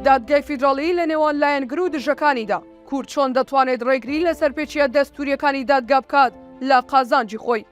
دادگای فیدراڵی لە نێوان لایەنگر و دژەکانیدا، کورد چۆن دەتوانێت ڕێگری لە سەرپێچییە دەستوورییەکانی دادگا بکات لە قازانجی خۆی؟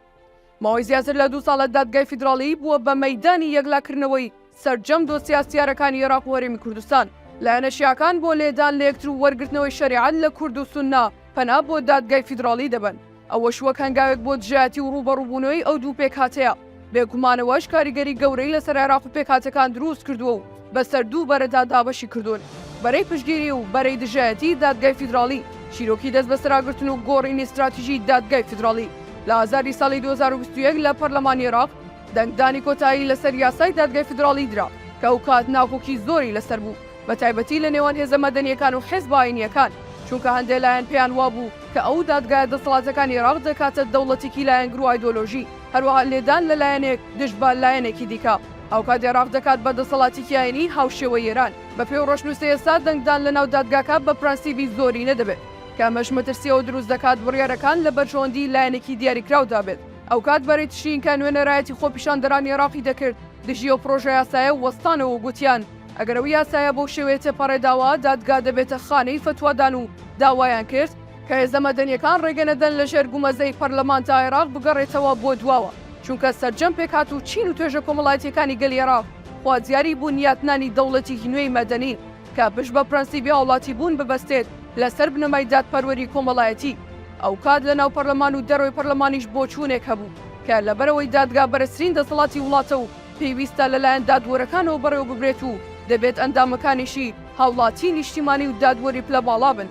ماوەی زیاتر لە دوو ساڵە دادگای فیدراڵی بووە بە مەیدانی یەکلاکردنەوەی سەرجەم دۆسیە هەستیارەکانی عێراق و هەرێمی کوردستان. لایەنە شیعەکان بۆ لێدان لە یەکتر و وەرگرتنەوەی شەریعەت لە کورد و سوننە پەنا بۆ دادگای فیدراڵی دەبەن. ئەوەش وەک هەنگاوێک بۆ دژایەتی و ڕووبەڕووبوونەوەی ئەو دوو پێکهاتەیە، بێگومان ئەوەش کاریگەری گەورەی لەسەر عێراق و پێکهاتەکان دروست کردووە و بەسەر دوو بەرەدا دابەشی کردوون، بەرەی پشتگیری و بەرەی دژایەتی دادگای فیدراڵی. چیرۆکی دەستبەسەراگرتن و گۆڕینی ستراتیژی دادگای فیدراڵی لە ئازاری ساڵی 2021 لە پەرلەمانی عێراق، دەنگدانی کۆتایی لەسەر یاسای دادگای فیدراڵی درا، کە ئەوکات ناکۆکی زۆری لەسەر بوو. بە تایبەتی لە نێوان هێزە مەدەنییەکان و حیزبە ئاینییەکان، چونکە هەندێ لایەن پێیان وابوو کە ئەو دادگایە دەسەڵاتەکانی عێراق دەکاتە دەوڵەتێکی لایەنگر و ئایدۆلۆژی، هەروەها لێدان لە لایەنێک دژ بە لایەنێکی دیکە، هاوکات عێراق دەکات بە دەسەڵاتێکی ئاینی هاوشێوەی ئێران. بە پێی ڕەشنووسی ئێستا دەنگدان لە ناو دادگاکە بە پرەنسیبی زۆرینە دەبێت، کە ئەمەش مەترسی ئەوە دروست دەکات بڕیارەکان لە بەرژەوەندی لایەنێکی دیاریکراودا بێت. ئەوکات بەرەی تشرین کە نوێنەرایەتی خۆپیشاندەرانی عێراقی دەکرد دژی ئەو پڕۆژەیاسایە وەستانەوە و گوتیان، ئەگەر ئەو یاسایە بەو شێوەیە تێپەڕێداوە دادگا دەبێتە خانەی فەتوادان و داوایان کرد کە هێزە مەدەنیەکان ڕێگە نەدەن لەژێر گومەزەی پەرلەماندا عێراق بگەڕێتەوە بۆ دواوە چونکە سەرجەم پێکهات و چین و توێژە کۆمەڵایەتیەکانی گەلی عێراق خوازیاری بونیاتنانی دەوڵەتێکی نوێی مەدەنین کە پشت بە پرەنسیبی هاوڵاتیبوون ببەستێت لەسەر بنەمای دادپەروەری کۆمەڵایەتی. ئەوکات لەناو پەرلەمان و دەرەوەی پەرلەمانیش بۆچوونێک هەبوو کە لەبەرئەوەی دادگا بەرزترین دەسەڵاتی وڵاتە و پێویستە لەلایەن دادوەرەکانەوە بەڕێوەببرێت و دەبێت ئەندامەکانیشی هاوڵاتی نیشتیمانی و دادوەری پلە باڵا بن.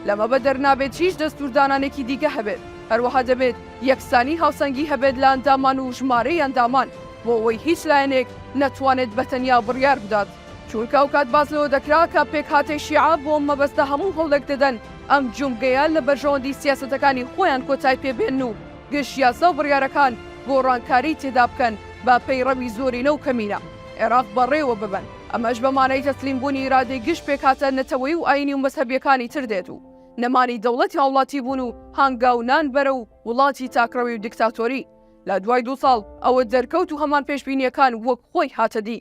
لەمە بەدەر نابێت هیچ دەستووردانانێکی دیکە هەبێت. هەروەها دەبێت یەکسانی هاوسەنگی هەبێت لە ئەندامان و ژمارەی ئەندامان بۆ ئەوەی هیچ لایەنێک نەتوانێت بەتەنیا بڕیار بدات. چونکە ئەوکات باس لەوە دەکرا کە پێکهاتەی شیعە بۆ ئەم مەبەستە هەموو هەوڵێک دەدەن ئەم جومگەیە لە بەرژەوەندی سیاسەتەکانی خۆیان کۆتای پێ بێنن و گشت یاسا و بڕیارەکان گۆڕانکاری تێدا بکەن بە پەیڕەوی زۆرینە و کەمینە عێراق بەڕێوە ببەن، ئەمەش بە مانای تەسلیم بوونی ئیرادەی گشت پێکهاتە نەتەوەیی و ئایینی و مەزهەبییەکانی تر دێت و نەمانی دەوڵەتی هاوڵاتی بوون و هانگاونان بەرەو وڵاتی تاکڕەوی و دیکتاتۆری. لە دوای دوو ساڵ ئەوە دەرکەوت و هەمان پێشبینییەکان وەک خۆی هاتە دی.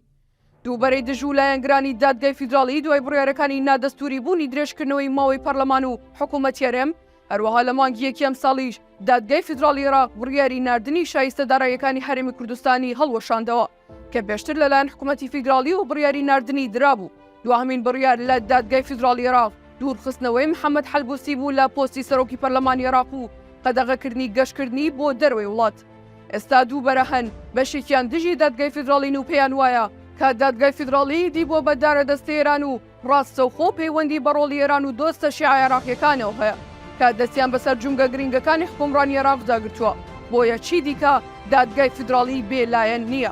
دوو بەرەی دژ و لایەنگرانی دادگای فیدراڵی دوای بڕیارەکانی نادەستووری بوونی درێژکردنەوەی ماوەی پەرلەمان و حکوومەتی هەرێم، هەروەها لە مانگی یەکی ئەمساڵیش دادگای فیدراڵی عێراق بڕیاری ناردنی شایستە داراییەکانی هەرێمی کوردستانی هەڵوەشاندەوە کە پێشتر لەلایەن حکوومەتی فیدراڵیەوە بڕیاری ناردنی درابوو. دواهەمین بڕیار لە دادگای فیدراڵی عێراق دوورخستنەوەی محەمەد حەلبوسی بوو لە پۆستی سەرۆکی پەرلەمانی عێراق و قەدەغەکردنی گەشتکردنی بۆ دەرەوەی وڵات. ئێستا دوو بەرە هەن، بەشێکیان دژی دادگای فیدراڵین و پێیان وایە کە دادگای فیدراڵی ئیدی بووە بە دارەدەستی ئێران و ڕاستەوخۆ پەیوەندی بە ڕۆڵی ئێران و دۆستە شیعە عێراقییەکانەوە هەیە کە دەستیان بەسەر جومگە گرینگەکانی حوکمڕانی عێراقدا گرتووە، بۆیە چیدیکە دادگای فیدراڵی بێ لایەن نییە.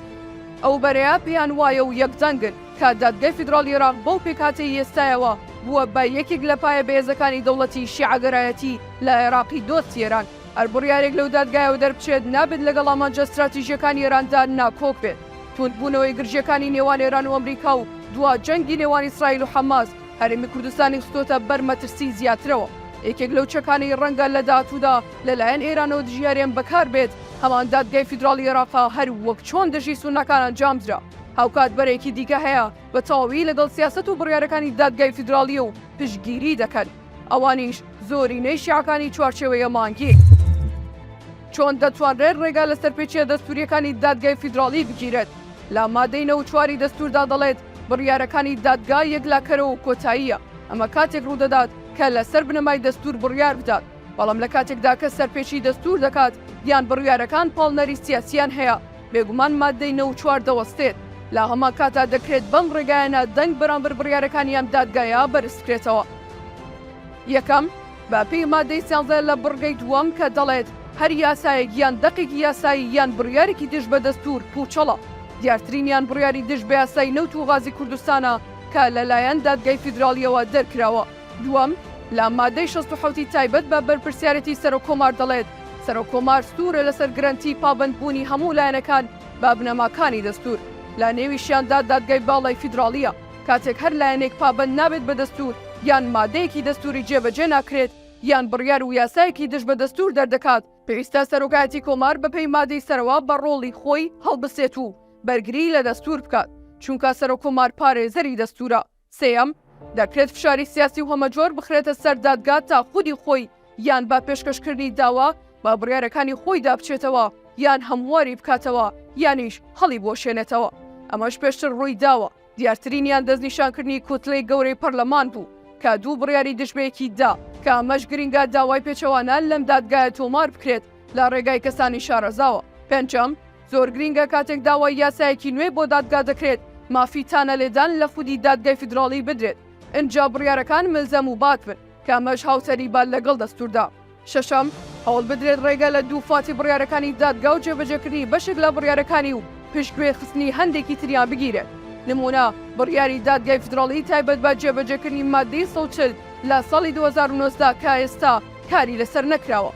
ئەو بەرەیە پێیان وایە و یەکدەنگن کە دادگای فیدراڵی عێراق بەو پێکهاتەی ئێستایەوە بووە بە یەکێک لە پایە بەهێزەکانی دەوڵەتی شیعەگەرایەتی لە عێراقی دۆستی ئێران. هەر بڕیارێک لەو دادگایەوە دەربچێت نابێت لەگەڵ ئامانجە ستراتیژییەکانی ئێراندا ناکۆک بێت. توندبوونەوەی گرژییەکانی نێوان ئێران و ئەمریکا و دوا جەنگی نێوان ئیسرائیل و حەماس، هەرێمی کوردستانی خستۆتە بەر مەترسیی زیاترەوە. یەکێک لەو چەکانەی ڕەنگە لە داهاتوودا لەلایەن ئێرانەوە دژی هەرێم بەکار بێت، هەمان دادگای فیدراڵی عێراقە هەر وەک چۆن دژی سوننەکان ئەنجامدرا. هاوکات بەرەیەکی دیکە هەیە بە تەواوی لەگەڵ سیاسەت و بڕیارەکانی دادگای فیدراڵییە و پشتگیری دەکەن. ئەوانیش زۆرینەی شیعەکانی چوارچێوەی مانگی. چۆن دەتوانرێت ڕێگا لە سەرپێچییە دەستوورییەکانی دادگای فیدراڵی بگیرێت؟ لە مادەی 94 دەستووردا دەڵێت، بڕیارەکانی دادگا یەکلاکەرەوە و کۆتاییە، ئەمە کاتێک ڕوودەدات کە لەسەر بنەمای دەستوور بڕیار بدات، بەڵام لە کاتێکدا کە سەرپێچی دەستوور دەکات یان بڕیارەکان پاڵنەری سیاسییان هەیە، بێگومان مادەی 94 دەوەستێت. لە هەمان کاتدا دەکرێت بەم ڕێگایانە دەنگ بەرامبەر بڕیارەکانی ئەم دادگایە بەرزبکرێتەوە. یەکەم، بە پێی مادەی سیانزە لە بڕگەی دووەم کە دەڵێت، هەر یاسایەک یان دەقێکی یاسایی یان بڕیارێکی دژ بە دەستوور پووچەڵە. دیارترینیان بڕیاری دژ بە یاسای نەوت و غازی کوردستانە کە لە لایەن دادگای فیدراڵییەوە دەرکراوە. دووەم، لە مادەی 67 ی تایبەت بە بەرپرسیارێتی سەرۆک کۆمار دەڵێت، سەرۆک کۆمار سوورە لەسەر گرەنتی پابەندبوونی هەموو لایەنەکان بە بنەماکانی دەستوور، لە نێویشیاندا دادگای باڵای فیدراڵییە. کاتێک هەر لایەنێک پابەند نابێت بە دەستوور یان مادەیەکی دەستووری جێبەجێ ناکرێت یان بڕیار و یاسایەکی دژ بە دەستوور دەردەکات، پێویستە سەرۆکایەتی کۆمار بەپێی مادەی سەرەوە بە ڕۆڵی خۆی هەڵبسێت و بەرگری لە دەستوور بکات، چونکە سەرۆککۆمار پارێزەری دەستوورە. سێیەم، دەکرێت فشاری سیاسی و هەمەجۆر بخرێتە سەر دادگا تا خودی خۆی یان بە پێشکەشکردنی داوا بە بڕیارەکانی خۆیدا بچێتەوە یان هەمواری بکاتەوە یانیش هەڵیبوەشێنێتەوە. ئەمەش پێشتر ڕووی داوە. دیارترینیان دەستنیشانکردنی کوتلەی گەورەی پەرلەمان بوو کە دوو بڕیاری دژبەیەکی دا، کە ئەمەش گرنگە داوای پێچەوانە لەم دادگایە تۆمار بکرێت لە ڕێگای کەسانی شارەزاوە. پێنجەم، زۆر گرنگە کاتێک داوای یاسایەکی نوێ بۆ دادگا دەکرێت مافی تانەلێدان لە خودی دادگای فیدراڵی بدرێت ئنجا بڕیارەکان ملزەم و بات بن کە ئەمەش هاوتەریبە لەگەڵ دەستوردا. شەشەم، هەوڵ بدرێت ڕێگە لە دووفاتی بڕیارەکانی دادگا و جێبەجێکردنی بەشێک لە بڕیارەکانی و پشتگوێ خستنی هەندێکی تریان بگیرێت. نموونە، بڕیاری دادگای فیدراڵی تایبەت بە جێبەجێکردنی ماددەی 140 لە ساڵی 2019 کە ئێستا کاری لەسەر نەکراوە.